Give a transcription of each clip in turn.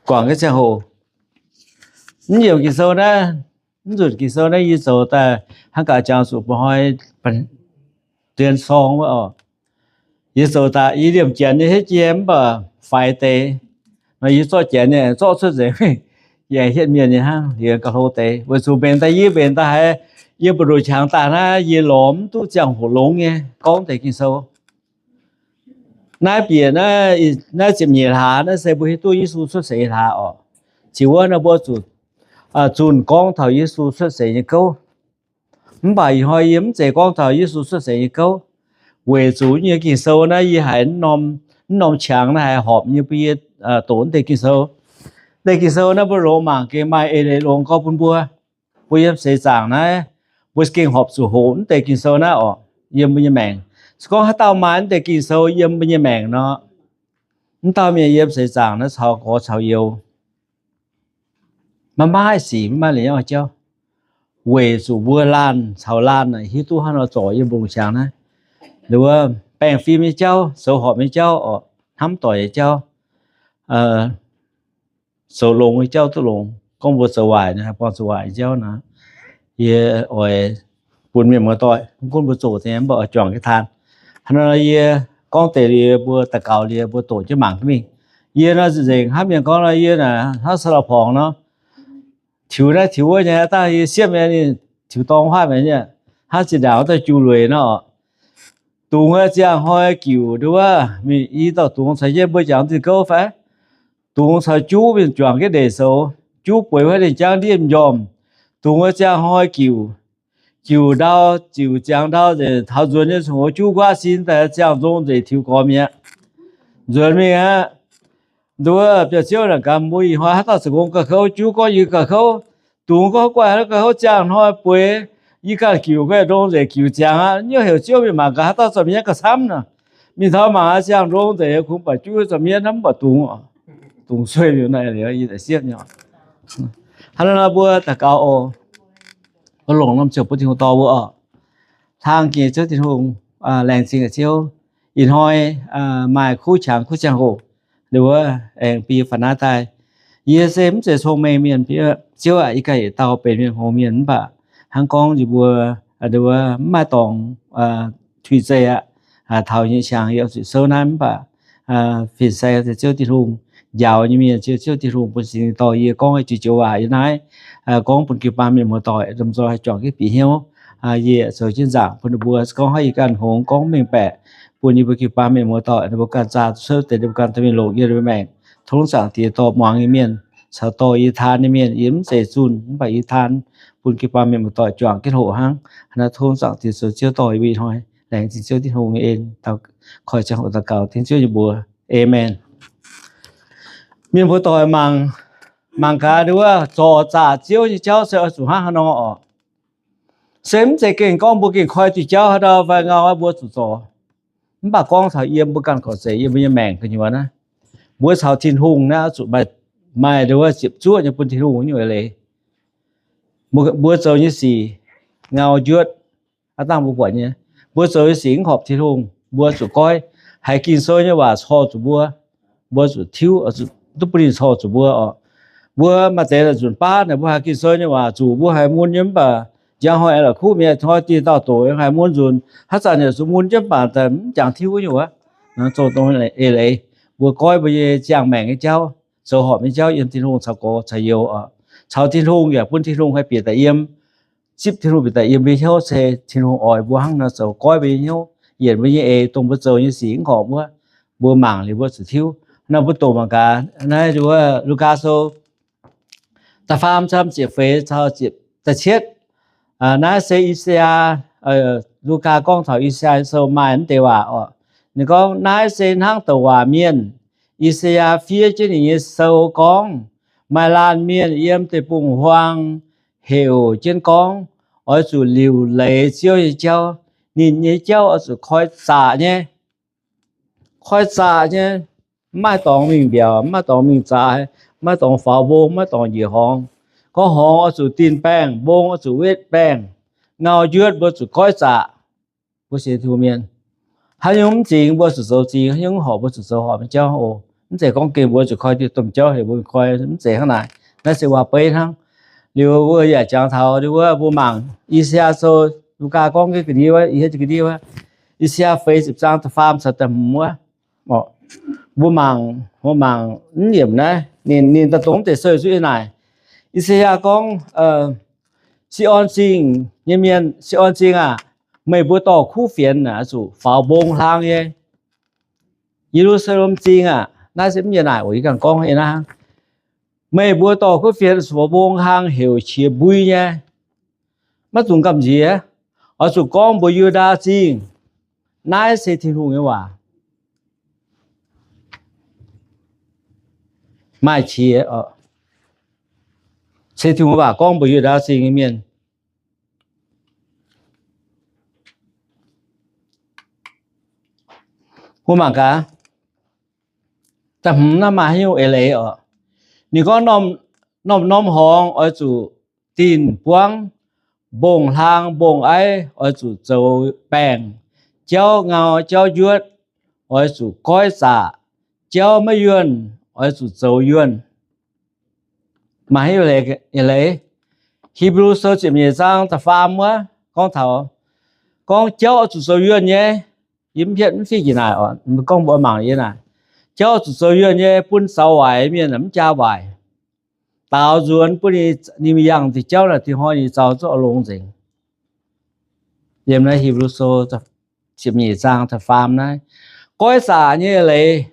guangc nyei ziangh hoc. Mv yiemc Ging-Sou naaiv, mv nzunc Ging-Sou naaiv yie zoux daaih hnangv gaax jangx zuqc mba'hnoi dien sorng wuov oc. Yie zoux daaih yie liemh janx nyei hietv jiex mv baac faix deix. Nor yie zorqv janx nyei zorqv cuotv nzengc, yie hietv mienh nyei hnangv, liemh ga'hlo deix. Weic zuqc mbenc daaih yie mbenc daaih haiz yie mbu'ndongx qangx daaih naaiv yie lorz mv duqv ziangh hoc longx nyei gorngv deix Ging-Sou. Naaiv bieqc naaiv ziepc nyeic hlaax naaiv se mbuo hiuv duqv Yesu cuotv seix hlaax oc. Ziux wuov naaiv mbuo zuqc zunh gorngv taux Yesu cuotv seix nyei gouv. Mv baac ih hnoi yie mv zeiz gorngv taux Yesu cuotv seix nyei gouv, weic zuqc nyei Ging-Sou naaiv yie haiz mv norm qangx naaiv haiz horpc nyei bun yie doqc deix Ging-Sou. Deix Ging-Sou naaiv mbuo longx mangc gengh maaih eix leiz longx gorngv bun mbuo. Mbuo yiem seix zaangc naaiv, mbuo gengh horpc zuqc hoqc mv deix Ging-Sou naaiv oc, yiem mbuo nyei maengc. Se gorngv haaix dauh maaih mv deix Ging-Sou yiem mbuo nyei maengc nor, mv dauh mienh yiem seix zaangc naaiv caux gorx caux youz maiv maaih sic, maiv maaih leiz nyei jauv, weic zuqc mbuo laanh caux laanh hiuv duqv hnangv nor zorc yiem mbu'ndongx qangx naaiv. Nduov baengh fim nyei jauv, zoux horpc nyei jauv oc, hnamv doic nyei jauv, zoux longx nyei jauv duqv longx. Gorngv mbuo zoux waaic nor, haih buangh zoux waaic nyei jauv nor, yie oix bun mienh muoz-doic, mv gunv mbuo zoqc deix mv baac oix juangc jienv taan. Hnangv nor yie gorngv deix liuz mbuo daux gaux liuz mbuo doqc jienv mangc jienv mingh. Yie nor nzengc hnamv mienh gorngv nor, yie naaic hnangv sa'lauh porngx nor, tiux naaiv tiux wuov nyei, dangh yie siepv nyei, ninh tiux dorng huaav mi'aqv, hnangv zinh ndaangc wuov dauh juv lueic nor. Dungz ziangh hnoi giuc nduov, mingh i dauh dungz caux jienv mbuo jangx zinh gouv fai? Dungz caux juv mingh juangc jienv ndeic soux, juv bueix huaav ninh jangv ndiev m'njormh. Dungz ziangh hnoi giuc, giuc ndau, ziouc ziangx ndau nzengc, taux nzuonx nyei ziangh hoc juv nquaqv sin daaih ziangh nzong nzengc tiux gormx mi'aqv. Nzuonx mingh aqv. Nduov biauv-ziouv naaic gaax mbuo, ih hnoi haaix dauh zoux gong gauh kouv? Juv gorngv, yie gauh kouv. Dungz gorngv, guaih haaix dauh gauh kouv? Ziangh hnoi bueix yie ganh giuc guaih ndong nzengc, giuc ziangx aqv. Nyuoqv heuc ziouv mingh mangc gaax haaix dauh zoux mienv gauh camv nor. Mingh taux mangc aqv, ziangh ndong nzengc, kungx buatc juv zoux mienv hnangv, mv buatc dungz. Dungz sueih liuz naaiv liuz yie daaih siepv nyei. Hnangv naaiv nor mbuo daux gaux oc. Mbuo longc norm ziouc bun Tin-Hungh dorh mbuo oc. Hlaang jiex Ziouv Tin-Hungh, laengz zingh Ziouv. Ih hnoi maaih kuv qangx kuv ziangh hoc, nduov aengx bun yie faaux naaiv daaih. Yie se mv zeiz cong-mengh mienh, Ziouv aac, yie ganh yietc dauh benx mienh hngongx mienh mv baac hnangv gorngv yie mbuo, nduov mv maaih dorngx tuix zeih aqv. Taux nyei qangx yie oix zuqc souv naaiv mv baac fin-saeng se Ziouv Tin-Hungh, njaaux nyei mienh se Ziouv Tin-Hungh bun zingx dorh yie gorngv jiex joux waac yiem naaiv, gorngv bun jiu-baang mienh muoz-doic lomh nzoih haih juangc jienv bieqc hnyouv. Yie zoux jienv nzaangc bun ninh mbuo, gorngv haaix yie ganh hngongx gorngv mengh baeqc, bun yie mbuo jiu-baang mienh muoz-doic ninh mbuo ganh zaah cuotv deix, ninh mbuo ganh dorh mingh longc yie mbuo maengc. Tov Zaangc Diex dorh muangx nyei mienh caux dorh yie taan nyei mienh, yie mv zeiz zunh mv baac yie taan bun jiu-baang mienh muoz-doic juangc jienv hoqc hnangv. Hnangv naaiv tov Zaangc Diex zoux Ziouv dorh yie mbuo ih hnoi. Laengz zingh Ziouv Tin-Hungh nyei en, koi ziangh hoc daux gaux dengv Ziouv nyei mbuox. Aamen. Mienh muoz-doic mangc, mangc gaax nduov, zorc zaqc Ziouv nyei jauv se oix zuqc hnangv haaix nor oc. Se mv zeiz gengh gorngv mbuo gengh koi diuh jauv haaix ndau fai ngau mbuo zuqc zorc. Mv baac gorngv taux yiem mbuo ganh gorqv-zeqc, yiem mbuo nyei maengc gu'nyuoz naaiv, mbuo caux Tin-Hungh naaiv oix zuqc maaih nduov ziepc zuoqv nyei bun Tin-Hungh nyei leiz. Mbuo zoux nyei sic ngau njuotv, aav dangh mbuo buatc nyei, mbuo zoux nyei sic mv horpc Tin-Hungh, mbuo zuqc goiv. Haiz Ging-Sou nyei waac cor zuqc mbuo, mbuo zuqc tiuv, duqv bun ninh cor zuqc mbuo oc. Mbuo maaih deix nzunc baav naaic mbuo haiz Ging-Sou nyei waac zuqc mbuo haiz mun nyei, mv baac njang hnoi aengx la'kuqv mi'aqv. Hnoi dieh dauh doqc haiz mun nzunc, haaix zanc yaac zuqc mun jienv, mv baac mv jangx tiuv nyei wuov. Zong dongh eix leiz, mbuo goiv mbuo nyei ziangh maengc nyei jauv, zoux horpc nyei jauv yiem Tin-Hungh caux gorx caux youz oc. Caux Tin-Hungh yaac bun Tin-Hungh haih bieqc daaih yiem, zipv Tin-Hungh bieqc daaih yiem mbuo nyei hnyouv se Tin-Hungh oix mbuo hnangv nor zoux, goiv mbuo nyei hnyouv, yienc mbuo nyei eix, dongh mbuo zoux nyei sic mv horpc wuov, mbuo mangc liuz mbuo zuqc tiuv. Naaiv mbuo doqc mangc gaax naaiv wuov Lugaa Sou da'faam zaam ziepc feix caux ziepc, da'cietv. Naaiv se I^saa^yaa, Lugaa gorngv taux I^saa^yaa Sou maaih naaiv deix waac oc. Ninh gorngv, naaiv se hnangv douc waac mienh, I^saa^yaa, fiev jienv ninh nyei sou gorngv, maaih laanh mienh yiem deic-bung-huaang heuc jienv gorngv, oix zuqc liuc leiz Ziouv nyei jauv. Ninh nyei jauv oix zuqc koi zaqc nyei. Koi zaqc nyei, mv maaih dorngx mingh mbiaauc, mv maaih dorngx mingh zaaix, mv maaih dorngx faaux mbong, mv maaih dorngx njiec horngz. Gorngv horngz oix zuqc dinh baengh, mbong oix zuqc wetv baengh, ngau njuotv mbuo zuqc goiv zaqc. Mbuo sienx Tin-Hungh mienh, haaix nyungc mv zingx mbuo zuqc zoux zingx, haaix nyungc mv horpc mbuo zuqc zoux horpc nyei jauv oc. Mv zeiz gorngv gengh mbuo zuqc koi diuh domh jauv heuc mbuo koi, mv zeiz hnangv naaic. Naaiv se waac-beiv hnangv. Liuz mbuo yaac jangx taux ndiev wuov mbuo mangc I^saa^yaa Sou, Lugaa gorngv jienv ga'ndiev wuov, yie hietv ga'ndiev wuov, I^saa^yaa feix ziepc zaang da'faam caux da'hmz wuov. Mbuo mangc, mbuo mangc mv yiemc naaiv, ninh, ninh daaih dongh deix sou zuqv yie naaic. I^saa^yaa gorngv, Si^on Zingh nyei mienh, Si^on Zingh aah! Meih mbuo dorh kuv fienx oix zuqc faaux mbong hlang nyei. Ye^lu^saa^lem Zingh aah! Naaiv se mv yie naaic oc, yie ganh gorngv yie naaiv hnangv. Meih mbuo dorh kuv fienx faaux mbong hlang heuc qiex mbui nyei, maiv dungx gamh nziex. Oix zuqc gorngv mbuox Yu^ndaa Zingh, naaiv se Tin-Hungh nyei waac. Maaih qiex, se Tin-Hungh nyei waac gorngv mbuox Yu^ndaa Zingh nyei mienh. Mbuo mangc gaax, da'hmz naaiv maaih haaix nyungc eix leiz oc. Ninh gorngv norm-norm horngz oix zuqc dinh buangv, mbong-hlaang mbong-aiv oix zuqc zoux baengh, jauv ngau jauv njuotv oix zuqc goiv zaqc, jauv maiv yuonh oix zuqc zoux yuonh. Maaih haaix nyungc eix leiz? Hipv^lu Sou ziepc nyeic zaang da'faam wuov gorngv taux, gorngv jauv oix zuqc zoux yuonh nyei. Yie mv hietv mv fiev njiec naaic oc, gorngv mbuox mangc yie naaic. Jauv oix zuqc zoux yuonh nyei, bun zaux waaic mienh mv jaa waaic. Daaux nzuonx bun ninh, ninh mingh yangh diuh jauv naaic, diuh hnoi ninh zaux zuqc longx nzengc. Yiem naaiv Hipv^lu Sou ziepc nyeic zaang da'faam naaiv. Goiv zaqc nyei leiz,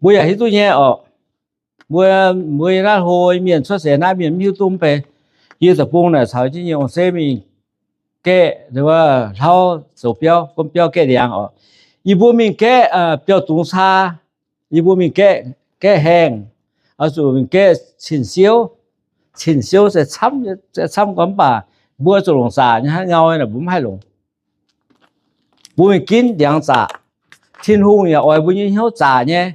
mbuo yaac hiuv duqv nyei oc. Mbuo, mbuo yiem naaiv hlo mienh cuotv seix naaiv mienh mv hiuv duqv mv bei. Yie deic-bung naaic caux jienv nyei ong-zeiv mingh gaeqv, hlauv zoux biauv, gomv biauv gaeqv ndiangx oc. Yie mbuo mingh gaeqv biauv dungz caa, yie mbuo mingh gaeqv, gaeqv haengh, oix zuqc mingh gaeqv cin-siouv. Cin-siouv se camv, se camv gorngv mv baac mbuo zuqc longc zaqc nyei hnangv, ngau naaic mbuo mv haih longc. Mbuo mingh ginv ndiangx zaqc. Tin-Hungh yaac oix mbuo nyei hnyouv zaqc nyei.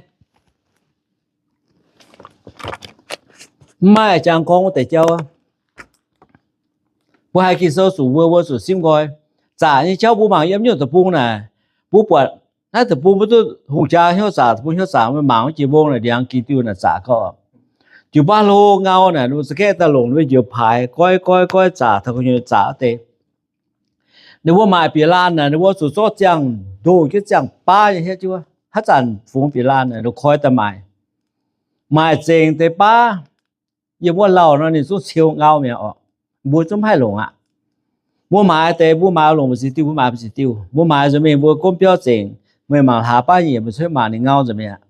Mv maaih jangx gorngv wuov deix jauv. Mbuo haih Ging-Sou zuqc mbuo, mbuo zuqc simv nqoi. Zaqc nyei jauv mbuo mangc yiem nyungc deic-bung naaic, mbuo buatc naaiv deic-bung mbuo duqv hungh jaa hnyouv zaqc, deic-bung hnyouv zaqc, mbuo mangc wuov jiex mbong naaic ndiangx ging diuh naaic zaqc gauh. Jiu-baang hlo ngau naaic, ninh za'gengh daaih longc ninh njoux paaix goiv goiv goiv zaqc taux gu'nyuoz zaqc wuov deix. Ninh mbuo maaic bieqc laanh naaic, ninh mbuo zuqc zorqv ziangh ndoh jienv ziangh baav nyei hietv jienv wuov. Haaix zanc fungx bieqc laanh naaic, ninh koi daaih maaic. Maaic zengc deix baav, yiem wuov lauh nor ninh zungv ciou ngau mi'aqv oc. Mbuo zungv mv haih longc aqv. Mbuo maaiz deix, mbuo maaiz longc mbu'ziex diuh, mbuo maaiz mbu'ziex diuh. Mbuo maaiz nzunc mingh mbuo gomv biauv zengc, meih mangc hlaax baav nyiec, meih cuotv mangc ninh ngau nzunc mingh aqv.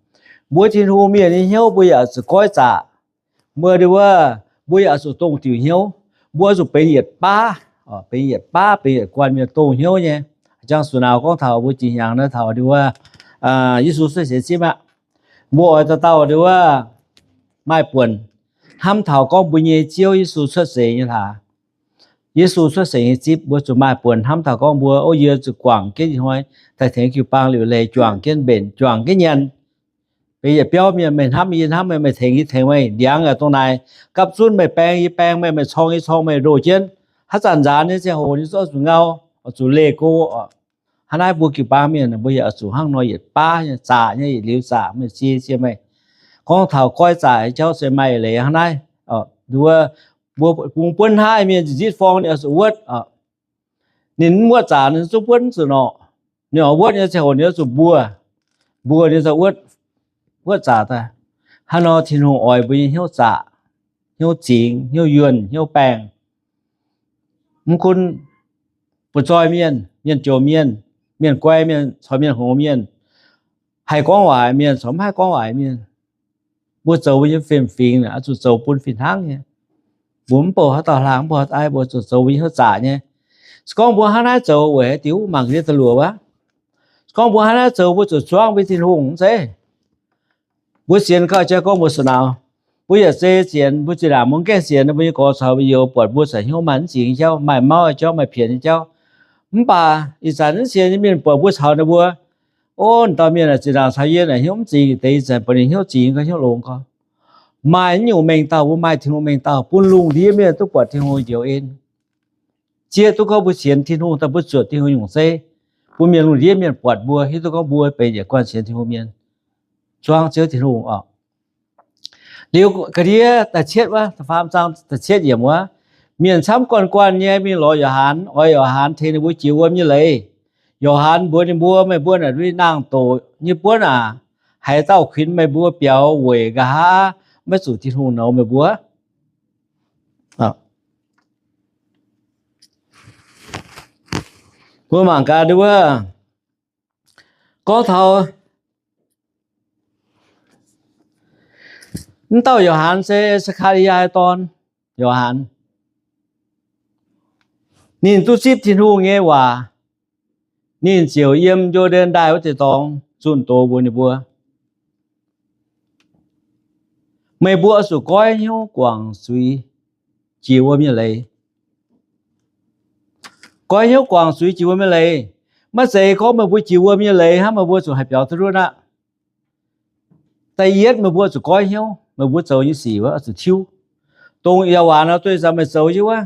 Mbuo Tin-Hungh mienh nyei hnyouv mbuo yaac zuqc goiv zaqc. Mbuo ndie wuov, mbuo yaac zuqc dongh diuc hnyouv. Mbuo zuqc benx yietc baav, benx yietc baav, benx yietc guanh mienh dongh hnyouv nyei. Jangx suc nauz gorngv taux mbuo jiex hnyangx naaiv taux ndie wuov, Yesu cuotv seix zipv aqv. Mbuo oix dauh dauh ndie wuov maaih buonc hnamv taux gorngv mbuo nyei Ziouv Yesu cuotv seix nyei hlaax. Yesu cuotv seix nyei zipv, mbuo zuqc maaih buonc hnamv taux gorngv mbuo, o, yie zuqc guangc jienv ih hnoi daaih tengx jiu-baang liuc leiz juangc jienv mbenc, juangc jienv nyanc. Benx yietc biauv mienh, meih hnamv yie hnamv meih, meih tengx yie tengx meih, ndiangx yaac dongh naaic, gapv zunv meih baeng yie baeng meih, meih corng yie corng meih, ndoh jienv. Haaix zanc nzaanx nyei ziangh hoc ninh zungv zuqc ngau, zuqc leih go. Hnangv naaiv mbuo jiu-baang mienh mbuo yaac zuqc hnangv nor yietc baav nyei zaqc nyei, yietc liuz zaqc meih, cie cie meih. Gorngv taux goiv zaqc jauv se maaih eix leiz hnangv naaiv. Wuov, mbuo bungx buonv hnangv mienh nzitv forng ninh oix zuqc wuotv. Ninh mv wuotv zaqc ninh zungv buonv zuqc norqc. Ninh oix wuotv nyei ziangh hoc ninh oix zuqc mbuo, mbuo ninh zuqc wuotv, wuotv zaqc daaih. Hnangv nor Tin-Hungh oix mbuo nyei hnyouv zaqc, hnyouv zingx, hnyouv yuonh, hnyouv baengh. Mv gunv butv-zoih mienh, mienh jomc mienh, mienh guai mienh, caux mienh hngongx mienh, haih gorngv waac mienh, caux mv haih gorngv waac mienh, mbuo zoux mbuo nyei fiem-fingx oix zuqc zoux bun fih hnangv nyei. Mbuo mv bouh haaix dauh hlang, mv bouh haaix dauh aiv, mbuo zuqc zoux mbuo nyei hnyouv zaqc nyei. Se gorngv mbuo hnangv naaiv zoux weic haaix diuc mangc gaax da'luoqc wuov. Se gorngv mbuo hnangv naaiv zoux mbuo zuqc zuangv mbuo Tin-Hungh mv zeiz? Mbuo sienx gauh jaa gorngv mbuo su'nauz, mbuo yaac zei sienx, mbuo zinh ndaangc mbuo mv gaengh sienx, mbuo nyei gorx caux mbuo youz buatc mbuo caux hnyouv maaih mv zingx nyei jauv, maaih mauv nyei jauv, maaih pienx nyei jauv. Mv baac ih zanc mv sienx nyei mienh buatc mbuo caux ninh mbuo, o, dauh mienh zinh ndaangc caux yie naaic hnyouv mv zingx deix, ih zanc buatc ninh hnyouv zingx gorx, hnyouv longx gorx. Maaih naaiv nyungc mengh dauh, mbuo maaih Tin-Hungh mengh dauh bun lungh ndiev mienh duqv buatc Tin-Hungh njoux en. Zieqv duqv gorngv mbuo sienx Tin-Hungh daaih mbuo zuotc Tin-Hungh nyungc zeiv, bun mienh lungh ndiev mienh buatc mbuo hiuv duqv gorngv mbuo benx yietc guanh sienx Tin-Hungh mienh. zuangv Ziouv Tin-Hungh oc. Liuz ga'ndiev da'cietv wuov, da'faam zaang da'cietv yiemc wuov, mienh camv guanh guanh nyei mingh lorz Yo^han, oix Yo^han tengx ninh mbuo jiex wuom nyei leiz. Yo^han mbuox ninh mbuo, meih mbuo naaic ndui naang-doqc nyei buonv aac, haaix dauh kuinx meih mbuo biaux weic nqa'haav maiv zuqc Tin-Hungh nouz meih mbuo? Mbuo mangc gaax wuov, gorngv taux m'dauh Yo^han se Se^kaa^li^yaa nyei dorn, Yo^han. Ninh duqv zipv Tin-Hungh nyei waac, ninh ziouc yiem Yo^ndaen Ndaaih wuov deix dorngx zunh doz mbuox ninh mbuo, meih mbuo oix zuqc goiv hnyouv guangc zuiz jiex wuom nyei leiz. Goiv hnyouv guangc zuiz jiex wuom nyei leiz. Maiv zeiz gorngv meih mbuo jiex wuom nyei leiz hnangv meih mbuo zuqc haih biaux duqv ndutv aqv. Da'yietv meih mbuo zuqc goiv hnyouv, meih mbuo zoux nyei sic wuov zuqc tiuv. Dongh yaac waac nor duih zanc meih zoux nyei wuov,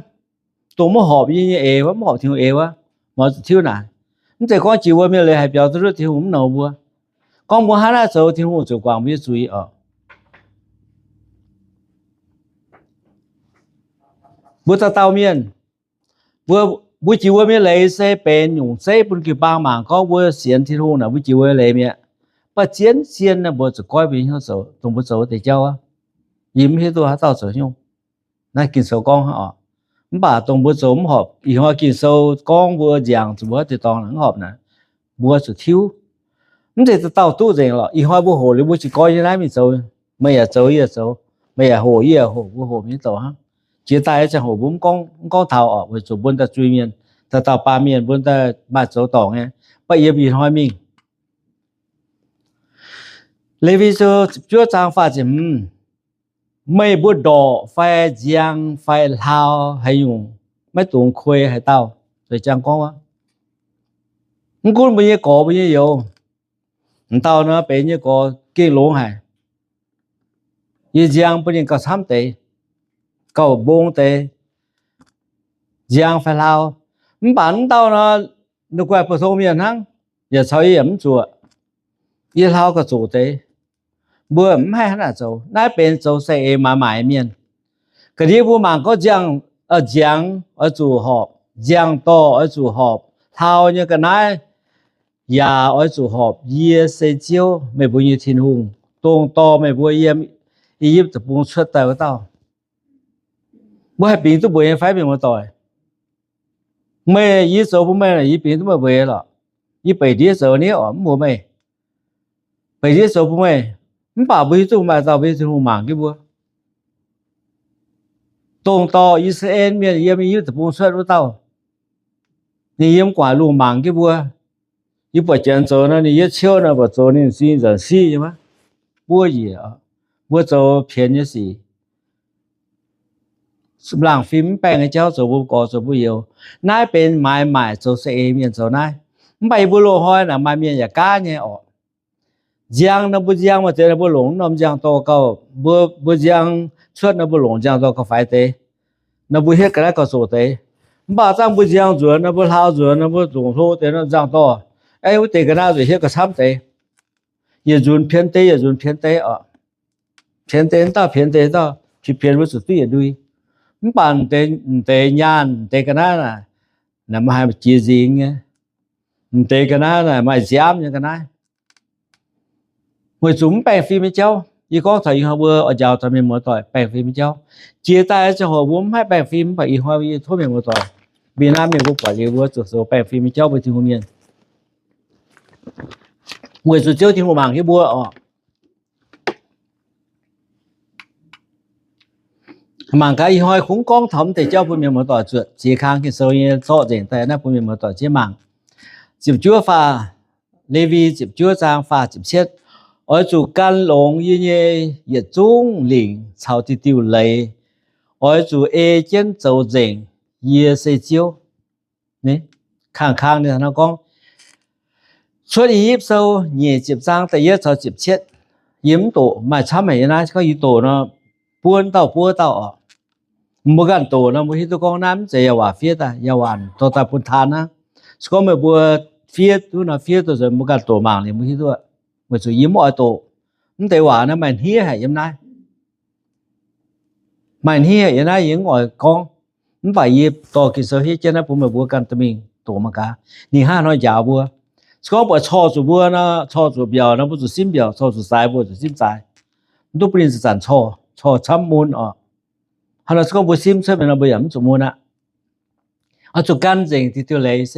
dongh maiv horpc yie nyei eix wuov, maiv horpc Tin-Hungh eix wuov, meih zuqc tiuv naaic. Mv zeiz gorngv jiex wuom nyei leiz haih biaux duqv ndutv Tin-Hungh mv nouz mbuo. Gorngv mbuo hnangv naaiv zoux, Tin-Hungh ziouc guangc mbuo nyei zuiz oc. Mbuo dauh dauh mienh, mbuo, mbuo jiex wuom nyei leiz se benx nyungc zeiv bun jiu-baang mangc gorngv mbuo sienx Tin-Hungh naaic mbuo jiex wuom nyei leiz mi'aqv. Mv baac zien zien naaiv mbuo zuqc goiv mbuo nyei hnyouv zoux dongh mbuo zoux wuov deix jauv aqv. Yie mv hiuv duqv haaix dauh zoux haaix nyungc. Naaiv Ging-Sou gorngv hnangv oc. Mv baac dongh mbuo zoux mv horpc, ih hnoi Ging-Sou gorngv mbuo nziangx zuqc mbuo wuov deix dorngx mv horpc naaic, mbuo zuqc tiuv. Mv zeiz dauh dauh duqv nzengc lorqc. Ih hnoi mbuo hoqc liuz mbuo ziouc goiv nyei naaiv mingh zoux. Meih yaac zoux, yie yaac zoux. Meih yaac hoqc, yie yaac hoqc, mbuo hoqc mingh zoux hnangv. Jiex daaih ziangh hoc mbuo mv gorngv, mv gorngv taux oc, weic zuqc mbuo daaih zuiz-mienh, dauh dauh baamh mienh mbuo daaih maaih zoux dorngc nyei. Mv baac yiem ih hnoi mingh, Lewi Sou ziepc juov zaang faah ziepc hmz, meih mbuo ndorqc fai nziang fai hlaau haaix nyungc, maiv dungx kuei haaix dauh. Zoux jangx gorngv wuov, mv gunv mbuo nyei gorx mbuo nyei youz, m'dauh nor benx nyei gorx gengh longx haic. Yie nziang bun ninh gauh camv deix, gauh mbong deix, nziang fai hlaau. Mv baac m'dauh nor, ninh guaih bu tong mienh hnangv, yaac caux yie yaac mv zuoqc. Yie hlaau gauh zoqc deix. Mbuo mv haih hnangv naaic zoux. Naaiv benx zoux saeng-eix maaiz maaic mienh. Ga'ndiev mbuo mangc gorngv nziang, nziangx oix zuqc horpc, nziang-dorh oix zuqc horpc, hlaau nyei ga'naaiv yaac oix zuqc horpc. Yie se Ziouv, meih mbuo nyei Tin-Hungh, dongh dorh meih mbuo yiem I^yipv Deic-Bung cuotv daaih wuov dauh. Mbuo haih bingx duqv mbuox nyei fai, mienh muoz-doic? Meih, yie zoux bun meih, yie bingx duqv meih mbuox lorqc. Yie beic ndiev zoux nyei oc, mv mbuox meih. Beic ndiev zoux bun meih. Mv baac mbuo hiuv duqv maaih dauh mbuo nyei Tin-Hungh mangc jienv mbuo. Dongh dorh I^saa^laa^en Mienh yiem I^yipv Deic-Bung cuotv wuov dauh, ninh yiem gu'nguaaic lungh mangc jienv mbuo. Yie buatc janx zoux nor, ninh yietv ciouv nor, buatc zoux ninh sin nzanc siqv nyei maiv, buov njiec. Mbuo zoux pienx nyei sic, laangc fim mv baengh nyei jauv zoux mbuo gorx zoux mbuo youz. Naaiv benx maaiz maaic zoux saeng-eix mienh zoux naaiv. Mv baac yie mbuo loz-hnoi naaic maaih mienh yaac gaav nyei orqc. Nziang nor mbuo nziang maaih deix nor mbuo longc norm nziang-dorh gauh, mbuo, mbuo nziang cuotv nor mbuo longc nziang-dorh gauh faix deix. Nor mbuo hietv ga'naaiv gauh zoqc deix. Mv baac zanc mbuo nziang nzuonx nor, mbuo hlaau nzuonx nor, mbuo longc hlo deix norm nziang-dorh, aeqv, wuov deix ga'naaiv nzuonx hietv gauh camv deix. Yietc nzunc pienx deix, yietc nzunc pienx deix oc. Pienx deix dauh, pienx deix dauh, pienx pienx mbuo zuqc duqv yietc ndui. Mv baac m'deix nyaanh, m'deix ga'naaiv naaic, naaic maaih jiex nzingx nyei. M'deix ga'naaiv naaic maaih nziaamv nyei ga'naaiv. Weic zuqc mv baengh fim nyei jauv. Yie gorngv taux ih hnoi mbuo oix njaaux taux mienh muoz-doic baengh fim nyei jauv. Jiex daaih ziangh hoc mbuo mv haih baengh fim, mv baac ih hnoi yie tov mienh muoz-doic, mbuo naaiv mienh mbuo buatc liuz mbuo zuqc zoux baengh fim nyei jauv mbuo Tin-Hungh mienh. Weic zuqc Ziouv Tin-Hungh mangc jienv mbuo oc. Mangc gaax, ih hnoi kungx gorngv taux mv deix jauv bun mienh muoz-doic zuotc ziex kang Ging-Sou nyei zorqv nzengc daaih naaiv bun mienh muoz-doic ziex mangc. Ziepc juov faah, Lewi ziepc juov zaang faah ziepc cietv. Oix zuqc gan longx yie nyei yietc zungv lingc caux diuh diuh leiz. Oix zuqc ei jienv zoux nzengc. Yie se Ziouv. Kangh kang ninh gorngv, Cuotv I^yipv Sou nyic ziepc zaang da'yietv caux ziepc cietv. Yie mv doqc, maaih camv haic nyei naaiv, gorngv yie doqc nor, buonv dauh buov dauh oc. Mbuo ganh doqc nor, mbuo hiuv duqv gorngv naaiv mv zeiz yaac waac fiev daaih, yaac waac dorh daaih bun taan hnangv. Se gorngv meih mbuo fiev duqv nor, fiev duqv nzunc mbuo ganh doqc mangc liuz mbuo hiuv duqv. Weic zuqc yie mv oix doqc. Mv deix waac naaiv maaih hniev haic yiem naaiv. Maaih hniev haic yiem naaiv, yie mv oix gorngv. Mv baac yie dorh Ging-Sou hietv jienv naaiv bun meih mbuo ganh dorh mingh doqc mangc gaax, ninh hnangv haaix nor njaaux mbuo. Se gorngv buatc corc zuqc mbuo nor, corc zuqc mbiaauc nor, mbuo zuqc simv mbiaauc, corc zuqc zaaix, mbuo zuqc simv zaaix. Mv duqv bun ninh zanc-zanc corc, corc camv mun oc. Hnangv nor se gorngv mbuo simv cuotv mingh nor, mbuo yaac mv zuqc mun aqv. Oix zuqc gan nzengc diuh diuh leiz,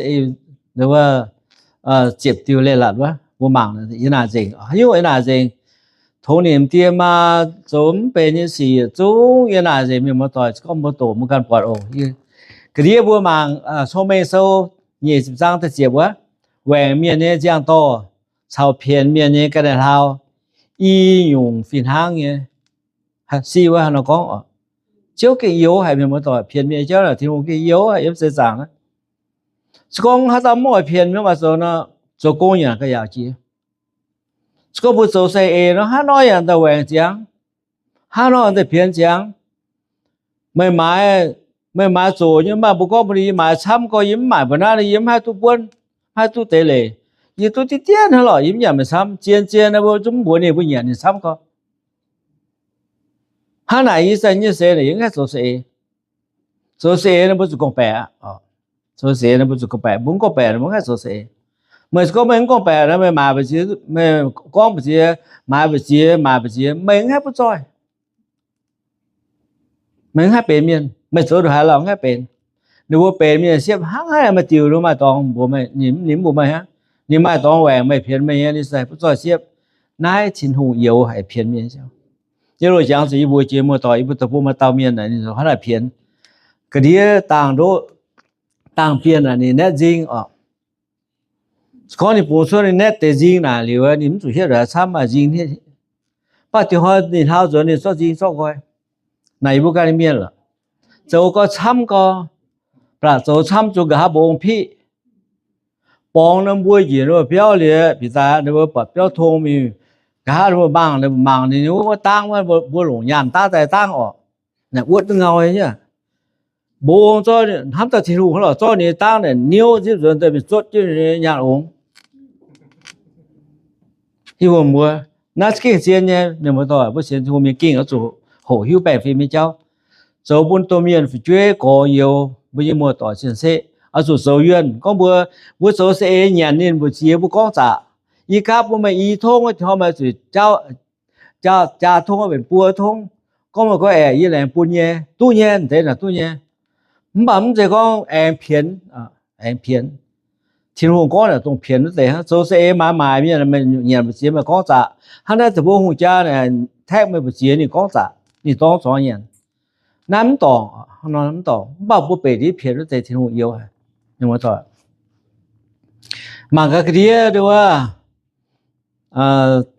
ziepc diuh leiz-latc wuov, mbuo mangc yie naaic nzengc. Haaix nyungc yie naaic nzengc? Tongx nimc die maa zoux mv benx nyei sic yietc zungv yie naaic nzengc. Mienh muoz-doic, se gorngv mbuo doqc mbuo ganh buatc oc. Ga'ndiev mbuo mangc Cong-Mengh Sou nyic ziepc zaang da'ziepc wuov, waengc mienh nyei nziang-dorh caux pienx mienh nyei ga'naaiv hlaau i nyungc fih hnangv nyei. Si wuov haaix nor gorngv oc? Ziouv gengh youx haic, mienh muoz-doic, pienx mienh nyei jauv naaic Tin-Hungh gengh youx haic yiem seix zaangc naaiv. Se gorngv haaix dauh mv oix pienx mienh, mv baac zoux nor, zoux gong yaac ga'yaauc jiex. Se gorngv mbuo zoux saeng-eix nor, hnangv nor yaac daaih waengc ziangx, hnangv nor daaih pienx ziangx. Meih maaiz, meih maaiz zoqc nyei, mv baac mbuo gorngv mbuo, yie maaiz camv gorx, yie mv maaic mbuo naaiv, yie mv haih duqv buonv, mv haih duqv deix leiz. Yie duqv diqv dien hnangv lorqc, yie mv nyanc meih camv. Zien-zien naaiv mbuo zungv mv mbuox ninh, mbuo nyanc ninh camv gorx. Hnangv naaic yie zanc nyei seix naaic yie mv haih zoux saeng-eix. Zoux saeng-eix nor mbuo zuqc gorngv-baeqc aqv. Zoux saeng-eix nor mbuo zuqc gorngv-baeqc, mbuo mv gorngv-baeqc nor mbuo mv haih zoux saeng-eix. Meih se gorngv meih mv gorngv-baeqc nor, meih maaiz mbu'ziex, meih gorngv mbu'ziex, maaiz mbu'ziex, maaiz mbu'ziex, meih mv haih butv zoih. Meih mv haih benx mienh. Meih zoux ndongc haaix lauh mv haih benx. Ninh mbuo benx mienh siepv hnangv haaix, maaih diuc ninh maaih dorngx mbuox meih, ninh mv mbuox meih hnangv. Ninh maaih dorngx waengc meih, pienx meih nyei, ninh se butv zoih siepv. Naaiv Tin-Hungh youx haic pienx mienh. Yie loz-jangx zuqc yie mbuox jiex muoz-doic, yie mbuo da'bung maaih dauh mienh naaic, ninh zoux hnangv naaic pienx. Ga'ndiev dangh ndoqv, dangh bienh naaic ninh naetv nzing oc. Se gorngv ninh bungx cuotv ninh naetv deix nzing naaic liuz, ninh mv zuqc hietv ndongc haaix camv, maaih nzing hietv. Mv baac diuh hnoi ninh hlaau nzuonx ninh zorqv nzing zorqv nqoi. Naaic yie mbuo ganh mienh lorqc, zoux gau camv gau, baac zoux camv zuqc nqa'haav mba'ong piqv. Borngz nor mbuo njiec ninh mbuo biauv liuz, bieqc daaih ninh mbuo buatc biauv tong mingh, nqa'haav ninh mbuo mangc, ninh mbuo mangc ninh wuov dangv wuov, mbuo longc nyaanh daav daaih dangv oc. Naaic wuotv duqv ngau nyei. Mba'ong zorqv hnamv daaih Tin-Hungh hnangv lorqc, zorqv ninh dangv naaic niouv nzipv nzuonx daaih mingh zuotv jienv ninh nyei nyaanh ongx. Yie mbuo mbuo, naaiv za'gengh zien nyei, mienh muoz-doic, mbuo sienx Tin-Hungh mienh gengh oix zuqc hoqc hiuv baengh fim nyei jauv, zoux bun domh mienh fu'jueiv gorx youz, mbuo nyei muoz-doic cien-ceqv oix zuqc zoux yuonh. Gorngv mbuo, mbuo zoux saeng-eix nyanc ninh mbu'ziex mbuo gorngv zaqc. Yie gapv mbuo maaih i tongv, hnoi maaih zuqc jaa, jaa tongv, benx buo tongv. Gorngv meih gorngv aeqv, yie laengz bun nyei, duqv nyei, deix naaic duqv nyei. Mv baac mv zeiz gorngv aengx pienx, aengx pienx. Tin-Hungh gorngv naaic dongh pienx wuov deix hnangv. Zoux saeng-eix maaiz maaic mienh, meih nyanc mbu'ziex meih gorngv zaqc. Hnangv naaiv deix mbuo hungh jaa naaic, taeqv meih mbu'ziex ninh gorngv zaqc, ninh dorng zuangx nyanc. Naaiv mv dorngc, mv dorngc. Mv baac mbuo benx ndiev pienx wuov deix Tin-Hungh youx haic. Mangc gaax ga'ndiev wuov,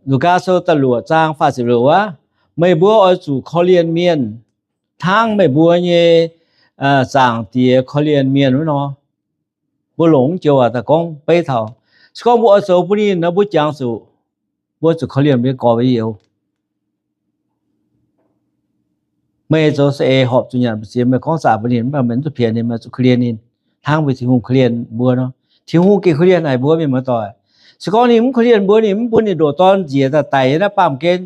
Lugaa Sou da'luoqc zaang faah ziepc luoqc wuov, meih mbuo oix zuqc korv-lienh mienh hnangv meih mbuo nyei Zaangc Diex korv-lienh mienh wuov nor. Mbuo longc mv joux waac daaih gorngv beiv taux, se gorngv mbuo oix zoux bun ninh nor, mbuo jangx zuqc, mbuo zuqc korv-lienh mbuo nyei gorx mbuo nyei youz. Meih zoux saeng-eix horpc zuqc nyanc mbu'ziex, meih gorngv zaqc bun ninh, mv baac meih mv zuqc pienx ninh, meih zuqc korv-lienh ninh hnangv meih Tin-Hungh korv-lienh mbuo nor. Tin-Hungh gengh korv-lienh haic mbuo mienh muoz-doic. Se gorngv ninh mv korv-lienh mbuo, ninh mv bun ninh ndoqc dorn njiec daaih daic yiem naaiv baamh gen,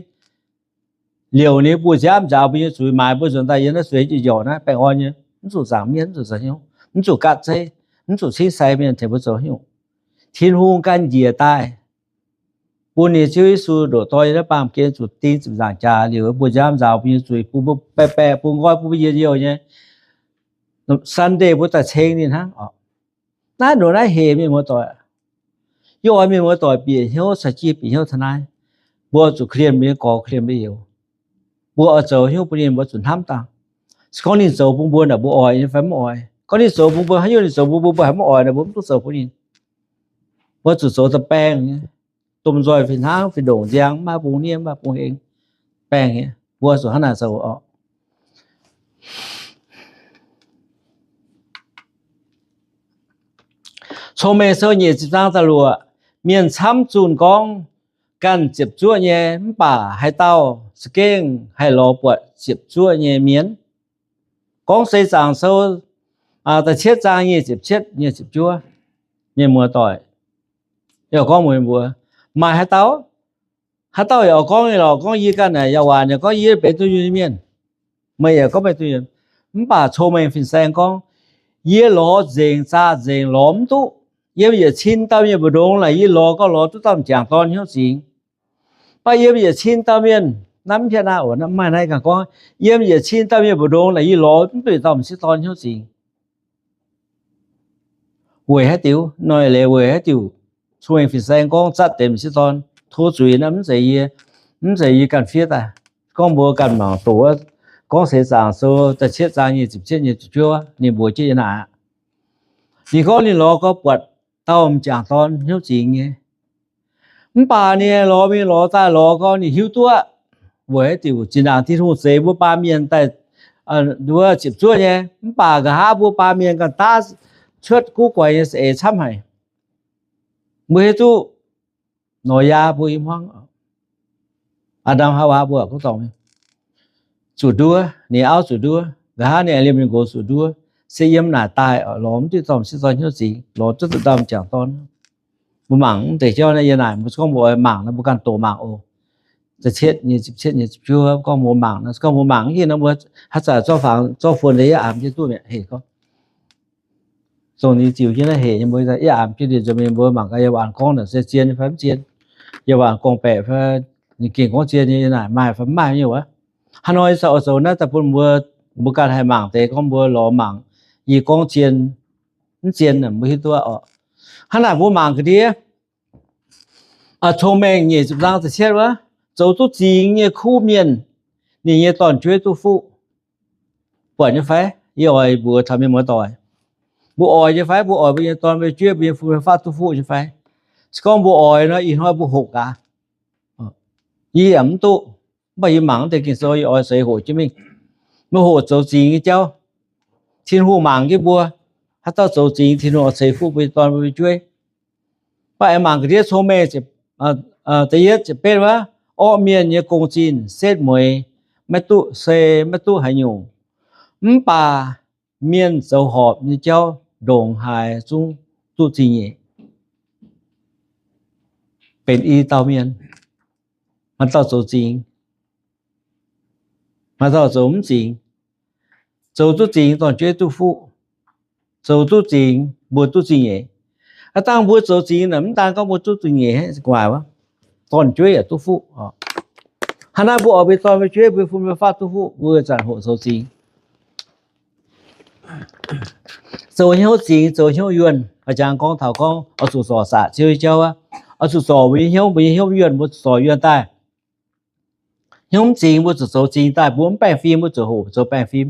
liouc ninh buoz-nziaamv nzaaux mbuo nyei zuiz, maaiz mbuo nzuonx daaih yiem naaiv sueih jiex njorqc naaiv baengh orn nyei, mv zuqc zaangc mienv, mv zuqc zaangc hnyouv, mv zuqc gatv zeiv, mv zuqc cingv sai mienh tengx mbuo zoux haaix nyungc. Tin-Hungh ganh njiec daaih, bun ninh Ziouv Yesu ndoqc dorn yiem naaiv baamh gen zuqc ding ziepc nzaangc jaax liouc, buoz-nziaamv nzaaux mbuo nyei zuiz, bun mbuo baeqc baeqc, bun nqoi bun mbuo yietc youh nyei. Sunday mbuo daaih ceng ninh hnangv oc. Naaiv ndoqc naaiv hec mienh muoz-doic. Yie oix mienh muoz-doic bieqc hnyouv caux jienv bieqc hnyouv taux naaiv. Mbuo zuqc korv-lienh mbuo nyei gorx, korv-lienh mbuo youz. Mbuo oix zoux hnyouv bun ninh, mbuo zuqc hnamv dangh. Se gorngv ninh zoux bun mbuo naaic, mbuo oix nyei fai mv oix? Gorngv ninh zoux bun mbuo haaix nyungc, ninh zoux bun mbuo, mbuo haiz mv oix naaic, mbuo mv duqv zoux bun ninh. Mbuo zuqc zoux daaih baengh nyei, domh nzoih fih hnangv fih ndongc nziang, mv maaih bung hniev, mv maaih bung hengx, baengh nyei. Mbuo zuqc hnangv naaic zoux oc. Cong-Mengh Sou nyic ziepc zaang da'luoqc, mienh camv zunh gorngv ganh ziepc zuoqv nyei, mv baac haaix dauh za'gengh haih lorz buatc ziepc zuoqv nyei mienh? Gorngv Seix Zaangc Sou da'cietv zaang nyic ziepc cietv, nyic ziepc juov, mienh muoz-doic, yaac gorngv mbuox mbuo, maaih haaix dauh, Haaix dauh yaac gorngv nyei lorqc, gorngv yie ganh naaic yaac waanc nyei, gorngv yie benx duqv nyei mienh. Meih yaac gorngv benx duqv nyei. Mv baac cong-mengh fin-saeng gorngv, yie lorz nzengc, zaah nzengc, lorz mv duqv. Yiem yietc cin dauh mienh mbu'ndongx naaic, yie lorz gauh lorz duqv dauh m'jangc dorn hnyouv zingx. Mv baac yiem yietc cin dauh mienh, naaiv mv hietv naaiv oc, naaiv mv maaih naaiv ganh gorngv, yiem yietc cin dauh mienh mbu'ndongx naaic, yie lorz mv duqv dauh m'sieqv dorn hnyouv zingx. Weic haaix diuc? Noic leiz weic haaix diuc? Cong-mengh fin-saeng gorngv zatv deix m'sieqv dorn tov zuiz naaiv mv zeiz yie, mv zeiz yie ganh fiev daaih. Gorngv mbuo ganh mangc doqc, Gorngv Seix Zaangc Sou da'cietv zaang nyic ziepc cietv, nyic ziepc juov, ninh mbuox jienv yie naaic aqv. Ninh gorngv ninh lorz gauh buatc dauh m'jangc dorn hnyouv zingx nyei. Mv baac ninh lorz mingh lorz daaih lorz gau, ninh hiuv duqv aqv. Weic haaix diuc? Zinh ndaangc Tin-Hungh zeix mbuo baamh mienh daaih, nduov ziepc zuoqv nyei, mv baac nqa'haav mbuo baamh mienh ganh daav cuotv guv guaix nyei za'eix camv haic. Mbuo hiuv duqv Noyaa mbuo i hmuangv, Aa^ndam Haawaa mbuo gorngv dorngc, zuqc nduov, ninh auv zuqc nduov, nqa'haav ninh aengx liemh ninh nqox zuqc nduov, se yiem naaic daaih lorz mv duqv dorh m'sieqv dorn hnyouv zingx, lorz duqv dauh m'jangc dorn. Mbuo mangc mv deix jauv naaiv, yie naaic mbuo gorngv mbuo oix mangc nor, mbuo ganh doqc mangc oc. Da'cietv nyei, ziepc cietv nyei, ziepc juov gorngv mbuo mangc nor, gorngv mbuo mangc gengh nor, mbuo haaix zanc zorqv fangx zorqv fuon deix yie aamx jienv duqv mi'aqv. Hec gorngv, dongh ninh ziux jienv naaiv hec nyei, mbuo yie aamx jienv ndie nzuonx mingh, mbuo mangc gaax yie waanc gorngv naaic se zien fai mv zien, yie waanc gorngv-baeqc fai ninh gengh gorngv zien nyei, yie naaic maaih fai mv maaih nyei wuov. Hnangv nor yie corc oix zoux naaiv daaih bun mbuo, mbuo ganh haih mangc deix gorngv mbuo lorz mangc yie gorngv zien mv zien mbuo hiuv duqv oc. Hnangv naaic mbuo mangc ga'ndiev Cong-mengh nyeic ziepc zaang da'cietv wuov, zoux duqv zingx nyei kuv mienh, ninh nyei dorn-jueiv duqv fuqv. Buatc nyei fai? Yie oix mbuox taux mienh muoz-doic, mbuo oix nyei fai? Mbuo oix mbuo nyei dorn, mbuo nyei jueiv, mbuo nyei fu mbuo nyei faqv duqv fuqv nyei fai? Se gorngv mbuo oix nor, ih hnoi mbuo hoqc gaax. Yie yaac mv duqv, mv baac yie mangc deix Ging-Sou, yie oix seix hoqc jienv mingh. Mbuo hoqc zoux zingx nyei jauv. Tin-Hungh mangc jienv mbuo, haaix dauh zoux zingx, Tin-Hungh oix ceix fuqv mbuo nyei dorn, mbuo nyei jueiv. Mv baac aengx mangc ga'ndiev Cong-mengh da'yietv ziepc betv wuov, orqv mienh nyei gong-zinh setv mueiz maiv duqv, se maiv duqv haaix nyungc. Mv baac mienh zoux horpc nyei jauv ndongc haaix zungv duqv zingh nyeic. Benx i dauh mienh, maaih dauh zoux zingx, maaih dauh zoux mv zingx. Zoux duqv zingx, dorn-jueiv duqv fuqv. Zoux duqv zingx, mbuo duqv zingh nyeic. Aav dangh mbuo zoux zingx naaic, mv daan gorngv mbuo duqv zingh nyeic, gu'nguaaic wuov, dorn-jueiv yaac duqv fuqv. Hnangv naaiv mbuo oix mbuo dorn mbuo jueiv, mbuo fu mbuo faqv duqv fuqv, mbuo zanc hoqc zoux zingx. Zoux hnyouv zingx, zoux hnyouv yuonh. A'jangx gorngv taux gorngv oix zuqc zorc saac Ziouv nyei jauv aqv. Oix zuqc zorc mbuo nyei hnyouv, mbuo nyei hnyouv yuonh, mbuo zuqc zorc yuonh daaih. Hnyouv mv zingx mbuo zuqc zoux zingx daaih, mbuo mv baengh fim mbuo zuqc hoqc zoux baengh fim,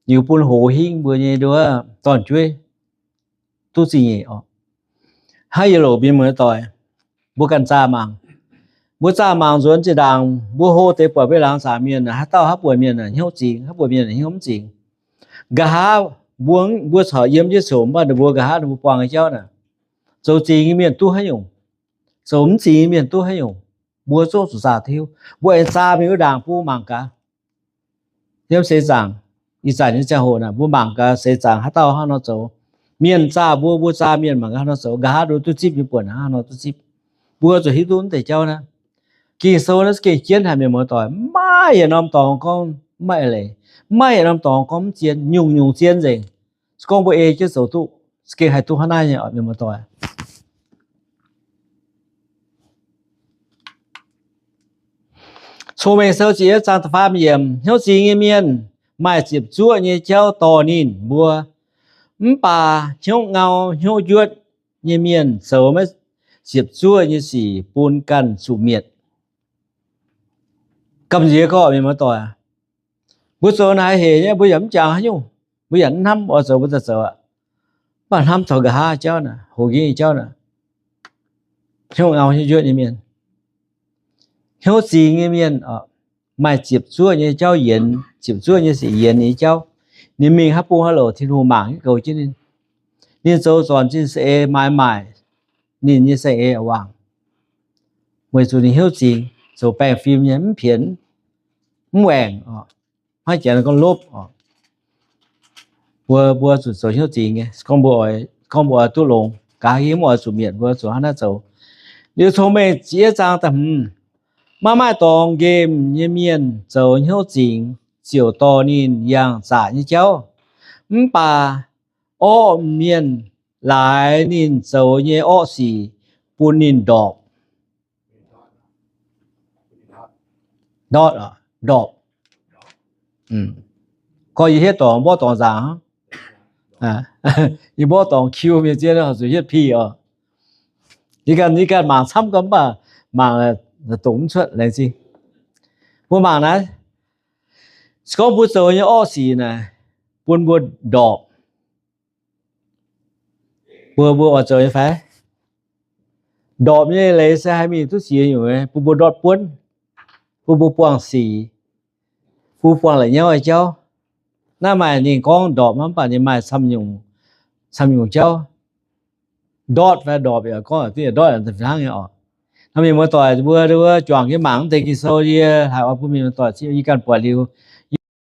liuz bun hoz hingv mbuo nyei nduov dorn-jueiv duqv zingh nyeic oc. Hnangv yie loc mienh muoz-doic, mbuo ganh zaah mangc. Mbuo zaah mangc nzuonx zinh ndaangc mbuo hlo deix buatc mbuo laangz zaangc mienh, haaix dauh haaix buonc mienh hnyouv zingx, haaix buonc mienh hnyouv mv zingx. Nqa'haav mbuo, mbuo corc yiem Yesu mv baac ninh mbuo nqa'haav ninh mbuo buangh nyei jauv naaic, zoux zingx nyei mienh duqv haaix nyungc, zoux mv zingx nyei mienh duqv haaix nyungc, mbuo zungv zuqc zaah tiuv. Mbuo aengx zaah mingh wuov ndaangc bung mangc gaax. Yiem seix zaangc, ih zanc nyei ziangh hoc naaic mbuo mangc gaax seix zaangc haaix dauh hnangv nor zoux. Mienh zaah mbuo, mbuo zaah mienh mangc gaax hnangv nor zoux. Nqa'haav nduov duqv zipv nyei buonc hnangv nor duqv zipv. Mbuo zuqc hiuv duqv mv deix jauv naaiv. Ging-Sou naaiv za'gengh jienv haic mienh muoz-doic, mv maaih yietc norm dorngx gorngv mv maaih eix leiz, mv maaih yietc norm dorngx gorngv mv zien, nyungc-nyungc zien nzengc. Se gorngv mbuo ei jienv zoux duqv, za'gengh haih duqv hnangv naaiv nyei oc mienh muoz-doic. Cong-Mengh Sou ziepc yietv zaang da'faam yiemc, hnyouv zingx nyei mienh maaih ziepc zuoqv nyei jauv dorh ninh mbuo. Mv baac hnyouv ngau hnyouv njuotv nyei mienh zoux maiv ziepc zuoqv nyei sic bun ganh zuqc mietc. Gamh nziex gorqv mienh muoz-doic, mbuo zoux naaiv hec nyei, mbuo yaac mv jangx haaix nyungc, mbuo yaac mv hnamv oix zoux mbuo daaih zoux aqv. Mv baac hnamv taux nqa'haav jauv naaic, hoz njiec nyei jauv naaic, hnyouv ngau hnyouv njuotv nyei mienh, hnyouv zingx nyei mienh, maaih ziepc zuoqv nyei jauv yienx, ziepc zuoqv nyei sic yienx ninh nyei jauv. Ninh mingh haaix bung haaix louc Tin-Hungh mangc jienv goux jienv ninh. Ninh zoux zornc zinh saeng-eix maaiz maaic ninh nyei saeng-eix waac, weic zuqc ninh hnyouv zingx, zoux baengh fim nyei, mv pienx, mv waengc oc. Hnangv janx gorngv lopv oc. Mbuo, mbuo zuqc zoux hnyouv zingx nyei, gorngv mbuo oix, gorngv mbuo oix duqv longx, nqa'haav hingv mv oix zuqc mietc, mbuo zuqc hnangv naaiv zoux. Liuz Cong-Mengh ziepc yietv zaang da'hmz, Maiv maaih dorngx nqemh nyei mienh zoux hnyouv zingx ziouc dorh ninh yangh zaqc nyei jauv. Mv baac orqv mienh laaix ninh zoux nyei orqv sic bun ninh ndorpc. Ndorpc, ndorpc. Gorngv yie hietv dorngx, mborqv dorngx nzaangc. Yie mborqv dorngx kiu mienh zien zuqc hietv pih oc. Yie ganh, yie ganh mangc camv gorngv mv baac mangc doqc mv cuotv laengz zingh. Mbuo mangc naaiv, se gorngv mbuo zoux nyei orqv sic naaic bun mbuo ndorpc, mbuo, mbuo oix zoux nyei fai? Ndorpc nyei leiz se haih mingh duqv ziex nyungc, bun mbuo ndortv buonv, bun mbuo buangh sic, bun mbuo buangh la'nyauv nyei jauv. Naaiv maaih ninh gorngv ndorpc mv baac ninh maaih camv nyungc jauv. Ndortv fai ndorpc yaac gorngv duqv ndortv hnangv nyei oc. Naaiv mienh muoz-doic mbuo, mbuo juangc jienv mangc mv deix Ging-Sou yie haiz oix bun mienh muoz-doic yie ganh buatc liuz,